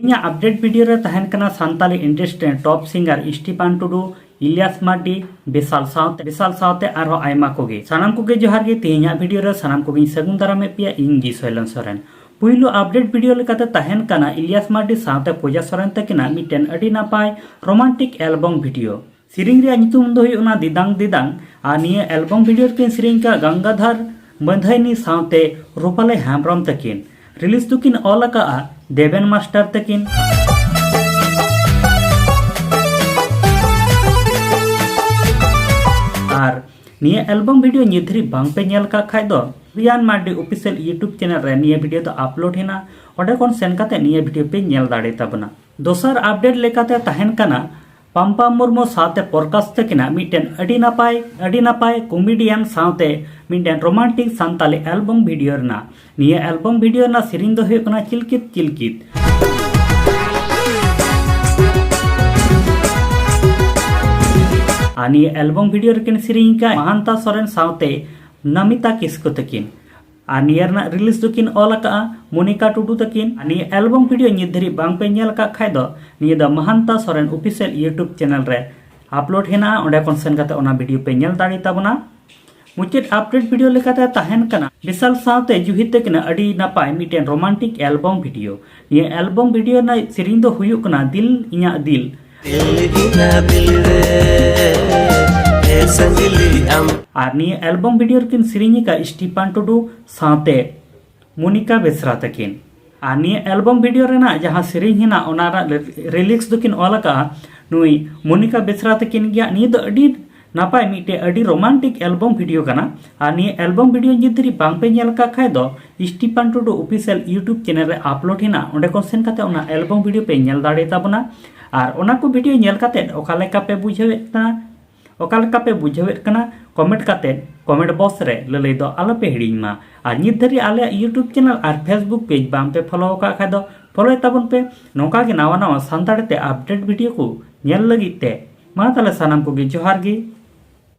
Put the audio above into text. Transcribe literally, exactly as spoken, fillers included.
ᱤᱧᱟᱹᱜ update video ᱨᱮ ᱛᱟᱦᱮᱱ ᱠᱟᱱᱟ ᱥᱟᱱᱛᱟᱞᱤ ᱤᱱᱰᱟᱥᱴᱨᱤ ᱨᱮᱱ ᱴᱚᱯ ᱥᱤᱝᱜᱟᱨ ᱥᱴᱤᱯᱷᱟᱱ ᱴᱩᱰᱩ, ᱤᱞᱤᱭᱟᱥ ᱢᱟᱨᱰᱤ, ᱵᱤᱥᱟᱞ ᱥᱟᱶᱛᱮ ᱵᱤᱥᱟᱞ ᱥᱟᱶᱛᱮ ᱟᱨᱦᱚᱸ ᱟᱭᱢᱟ ᱠᱚᱜᱮ᱾ ᱥᱟᱱᱟᱢ ᱠᱚᱜᱮ ᱡᱚᱦᱟᱨ ᱜᱮ᱾ ᱛᱮᱦᱮᱧᱟᱜ ᱵᱷᱤᱰᱤᱭᱳ ᱨᱮ ᱥᱟᱱᱟᱢ ᱠᱚᱜᱮᱧ ᱥᱟᱹᱜᱩᱱ ᱫᱟᱨᱟᱢᱮᱫ ᱯᱮᱭᱟ ᱤᱧ ᱡᱤ ᱥᱚᱭᱞᱚᱱ ᱥᱚᱨᱮᱱ᱾ ᱯᱩᱭᱞᱩ ᱟᱯᱰᱮᱴ ᱵᱷᱤᱰᱤᱭᱳ ᱞᱮᱠᱟᱛᱮ ᱛᱟᱦᱮᱱ ᱠᱟᱱᱟ ᱤᱞᱤᱭᱟᱥ ᱢᱟᱨᱰᱤ ᱥᱟᱶᱛᱮ ᱯᱩᱡᱟ ᱥᱚᱨᱮᱱ ᱛᱟᱹᱠᱤᱱᱟᱜ ᱢᱤᱫᱴᱮᱱ ᱟᱹᱰᱤ ᱱᱟᱯᱟᱭ ᱨᱳᱢᱟᱱᱴᱤᱠ ᱮᱞᱵᱚᱢ ᱵᱷᱤᱰᱤᱭᱳ᱾ ᱥᱮᱨᱮᱧ ᱨᱮᱭᱟᱜ ᱧᱩᱛᱩᱢ ᱫᱚ ᱦᱩᱭᱩᱜ ᱠᱟᱱᱟ ᱫᱤᱫᱟᱝ ᱫᱤᱫᱟᱝ᱾ ᱟᱨ ᱱᱤᱭᱟᱹ ᱮᱞᱵᱚᱢ ᱵᱷᱤᱰᱤᱭᱳ ᱨᱮᱠᱤᱱ ᱥᱮᱨᱮᱧ ᱠᱟᱜ ᱜᱟᱝᱜᱟᱫᱷᱟᱨ ᱢᱟᱹᱫᱷᱟᱹᱭᱱᱤ ᱥᱟᱶᱛᱮ ᱨᱩᱯᱟᱞᱟᱭ ᱦᱮᱢᱵᱨᱚᱢ ᱛᱟᱹᱠᱤᱱ᱾ ᱨᱤᱞᱤᱡᱽ ᱫᱚᱠᱤᱱ ᱚᱞ ᱟᱠᱟᱜᱼᱟ ᱫᱮᱵᱮᱱ ᱢᱟᱥᱴᱟᱨ ᱛᱟᱹᱠᱤᱱ᱾ ᱟᱨ ᱱᱤᱭᱟᱹ ᱮᱞᱵᱚᱢ ᱵᱷᱤᱰᱤᱭᱳ ᱱᱤᱛ ᱫᱷᱟᱹᱨᱤᱡ ᱵᱟᱝᱯᱮ ᱧᱮᱞ ᱠᱟᱜ ᱠᱷᱟᱡ ᱫᱚ, ᱨᱤᱭᱟᱱ ᱢᱟᱨᱰᱤ ᱚᱯᱷᱤᱥᱤᱭᱟᱞ YouTube ᱪᱮᱱᱮᱞ ᱨᱮ ᱱᱤᱭᱟᱹ ᱵᱷᱤᱰᱤᱭᱳ ᱫᱚ ᱟᱯᱞᱳᱰ ᱦᱮᱱᱟᱜᱼᱟ, ᱚᱸᱰᱮ ᱠᱷᱚᱱ ᱥᱮᱱ ᱠᱟᱛᱮ ᱱᱤᱭᱟᱹ ᱵᱷᱤᱰᱤᱭᱳ ᱯᱮ ᱧᱮᱞ ᱫᱟᱲᱮ ᱛᱟᱵᱚᱱᱟ᱾ ᱫᱚᱥᱟᱨ ᱟᱯᱰᱮᱴ ᱞᱮᱠᱟᱛᱮ ᱛᱟᱦᱮᱱ ᱠᱟᱱᱟ ᱯᱟᱢᱯᱟ ᱢᱩᱨᱢᱩ ᱥᱟᱶᱛᱮ ᱯᱨᱚᱠᱟᱥ ᱛᱟᱹᱠᱤᱱᱟᱜ ᱢᱤᱫᱴᱮᱱ ᱟᱹᱰᱤ ᱱᱟᱯᱟᱭ ᱟᱹᱰᱤ ᱱᱟᱯᱟᱭ ᱠᱚᱢᱮᱰᱤᱭᱟᱱ ᱥᱟᱶᱛᱮ ᱢᱤᱫᱴᱮᱱ ᱨᱳᱢᱟᱱᱴᱤᱠ ᱥᱟᱱᱛᱟᱞᱤ ᱮᱞᱵᱚᱢ ᱵᱷᱤᱰᱤᱭᱳ ᱨᱮᱱᱟᱜ᱾ ᱱᱤᱭᱟᱹ ᱮᱞᱵᱚᱢ ᱵᱷᱤᱰᱤᱭᱳ ᱨᱮᱱᱟᱜ ᱥᱮᱨᱮᱧ ᱫᱚ ᱦᱩᱭᱩᱜ ᱠᱟᱱᱟ ᱪᱤᱞᱠᱤᱛ ᱪᱤᱞᱠᱤᱛ᱾ ᱟᱨ ᱱᱤᱭᱟᱹ ᱮᱞᱵᱚᱢ ᱵᱷᱤᱰᱤᱭᱳ ᱨᱮᱠᱤᱱ ᱥᱮᱨᱮᱧ ᱟᱠᱟᱫ ᱢᱟᱦᱟᱱᱛᱟ ᱥᱚᱨᱮᱱ ᱥᱟᱶᱛᱮ ᱱᱟᱢᱤᱛᱟ ᱠᱤᱥᱠᱩ ᱛᱟᱹᱠᱤᱱ᱾ ᱟᱨ ᱱᱤᱭᱟᱹ ᱨᱮᱱᱟᱜ ᱨᱤᱞᱤᱡᱽ ᱫᱚᱠᱤᱱ ᱚᱞ ᱟᱠᱟᱫᱼᱟ ᱢᱚᱱᱤᱠᱟ ᱴᱩᱰᱩ ᱛᱟᱹᱠᱤᱱ᱾ ᱟᱨ ᱱᱤᱭᱟᱹ ᱮᱞᱵᱚᱢ ᱵᱷᱤᱰᱤᱭᱳ ᱱᱤᱛ ᱫᱷᱟᱹᱨᱤᱡ ᱵᱟᱝ ᱯᱮ ᱧᱮᱞ ᱟᱠᱟᱫ ᱠᱷᱟᱡ ᱫᱚ, ᱱᱤᱭᱟᱹ ᱫᱚ ᱢᱟᱦᱟᱱᱛᱟ ᱥᱚᱨᱮᱱ ᱚᱯᱷᱤᱥᱤᱭᱟᱞ YouTube ᱪᱮᱱᱮᱞ ᱨᱮ ᱟᱯᱞᱳᱰ ᱦᱮᱱᱟᱜᱼᱟ, ᱚᱸᱰᱮ ᱠᱷᱚᱱ ᱥᱮᱱ ᱠᱟᱛᱮ ᱚᱱᱟ ᱵᱷᱤᱰᱤᱭᱳ ᱯᱮ ᱧᱮᱞ ᱫᱟᱲᱮ ᱛᱟᱵᱚᱱᱟ᱾ ᱢᱩᱪᱟᱹᱫ ᱟᱯᱰᱮᱴ ᱵᱷᱤᱰᱤᱭᱳ ᱞᱮᱠᱟᱛᱮ ᱛᱟᱦᱮᱱ ᱠᱟᱱᱟ ᱵᱤᱥᱟᱞ ᱥᱟᱶᱛᱮ ᱡᱩᱦᱤ ᱛᱟᱹᱠᱤᱱᱟᱜ ᱟᱹᱰᱤ ᱱᱟᱯᱟᱭ ᱢᱤᱫᱴᱮᱱ ᱨᱳᱢᱟᱱᱴᱤᱠ ᱮᱞᱵᱚᱢ ᱵᱷᱤᱰᱤᱭᱳ᱾ ᱱᱤᱭᱟᱹ ᱮᱞᱵᱚᱢ ᱵᱷᱤᱰᱤᱭᱳ ᱨᱮᱱᱟᱜ ᱥᱮᱨᱮᱧ ᱫᱚ ᱦᱩᱭᱩᱜ ᱠᱟᱱᱟ ᱫᱤᱞ ᱤᱧᱟᱜ ᱫᱤᱞ᱾ ᱫᱤᱞ ᱤᱧᱟᱜ ᱫᱤᱞ ᱨᱮ, ᱮ ᱥᱟᱸᱡᱞᱤ ᱟᱢ᱾ ᱟᱨ ᱱᱤᱭᱟᱹ ᱮᱞᱵᱚᱢ ᱵᱷᱤᱰᱤᱭᱳ ᱨᱮᱠᱤᱱ ᱥᱮᱨᱮᱧ ᱟᱠᱟᱫ ᱥᱴᱤᱯᱟᱱ ᱴᱩᱰᱩ ᱥᱟᱶᱛᱮ ᱢᱚᱱᱤᱠᱟ ᱵᱮᱥᱨᱟ ᱛᱟᱹᱠᱤᱱ᱾ ᱟᱨ ᱱᱤᱭᱟᱹ ᱮᱞᱵᱚᱢ ᱵᱷᱤᱰᱤᱭᱳ ᱨᱮᱱᱟᱜ ᱡᱟᱦᱟᱸ ᱥᱮᱨᱮᱧ ᱦᱮᱱᱟᱜ, ᱚᱱᱟ ᱨᱮᱱᱟᱜ ᱨᱤᱞᱤᱠᱥ ᱫᱚᱠᱤᱱ ᱚᱞ ᱟᱠᱟᱫᱼᱟ ᱱᱩᱭ ᱢᱚᱱᱤᱠᱟ ᱵᱮᱥᱨᱟ ᱛᱟᱹᱠᱤᱱ ᱜᱮᱭᱟ᱾ ᱱᱤᱭᱟᱹ ᱫᱚ ᱟᱹᱰᱤ ᱱᱟᱯᱟᱭ ᱢᱤᱫᱴᱮᱡ ᱟᱹᱰᱤ ᱨᱳᱢᱟᱱᱴᱤᱠ ᱮᱞᱵᱚᱢ ᱵᱷᱤᱰᱤᱭᱳ ᱠᱟᱱᱟ᱾ ᱟᱨ ᱱᱤᱭᱟᱹ ᱮᱞᱵᱚᱢ ᱵᱷᱤᱰᱤᱭᱳ ᱱᱤᱛ ᱫᱷᱟᱹᱨᱤᱡ ᱵᱟᱝ ᱯᱮ ᱧᱮᱞ ᱟᱠᱟᱫ ᱠᱷᱟᱡ ᱫᱚ, ᱥᱴᱤᱯᱟᱱ ᱴᱩᱰᱩ ᱚᱯᱷᱤᱥᱤᱭᱟᱞ YouTube ᱪᱮᱱᱮᱞ ᱨᱮ ᱟᱯᱞᱳᱰ ᱦᱮᱱᱟᱜᱼᱟ, ᱚᱸᱰᱮ ᱠᱷᱚᱱ ᱥᱮᱱ ᱠᱟᱛᱮ ᱚᱱᱟ ᱮᱞᱵᱚᱢ ᱵᱷᱤᱰᱤᱭᱳ ᱯᱮ ᱧᱮᱞ ᱫᱟᱲᱮ ᱛᱟᱵᱚᱱᱟ᱾ ᱟᱨ ᱚᱱᱟ ᱠᱚ ᱵᱷᱤᱰᱤᱭᱳ ᱧᱮᱞ ᱠᱟᱛᱮ ᱚᱠᱟ ᱞᱮᱠᱟ ᱯᱮ ᱵᱩᱡᱷᱟᱹᱣᱮᱫ ᱠᱟᱱᱟ, ᱚᱠᱟ ᱞᱮᱠᱟ ᱯᱮ ᱵᱩᱡᱷᱟᱹᱣᱮᱫ ᱠᱟᱱᱟ, ᱠᱚᱢᱮᱱᱴ ᱠᱟᱛᱮ ᱠᱚᱢᱮᱱᱴ ᱵᱚᱠᱥ ᱨᱮ ᱞᱟᱹᱞᱟᱹᱭ ᱫᱚ ᱟᱞᱚ ᱯᱮ ᱦᱤᱲᱤᱧ ᱢᱟ᱾ ᱟᱨ ᱱᱤᱛ ᱫᱷᱟᱹᱨᱤᱡ ᱟᱞᱮᱭᱟᱜ YouTube ᱪᱮᱱᱮᱞ ᱟᱨ Facebook ᱯᱮᱡᱽ ᱵᱟᱝ ᱯᱮ ᱯᱷᱚᱞᱳ ᱟᱠᱟᱫ ᱠᱷᱟᱡ ᱫᱚ, ᱯᱷᱚᱞᱳᱭ ᱛᱟᱵᱚᱱ ᱯᱮ᱾ ᱱᱚᱝᱠᱟ ᱜᱮ ᱱᱟᱣᱟ ᱱᱟᱣᱟ ᱥᱟᱱᱛᱟᱲᱤ ᱛᱮ ᱟᱯᱰᱮᱴ ᱵᱷᱤᱰᱤᱭᱳ ᱠᱚ ᱧᱮᱞ ᱞᱟᱹᱜᱤᱫ ᱛᱮ᱾ ᱢᱟ ᱛᱟᱦᱞᱮ ᱥᱟᱱᱟᱢ ᱠᱚᱜᱮ ᱡᱚᱦᱟᱨ ᱜᱮ᱾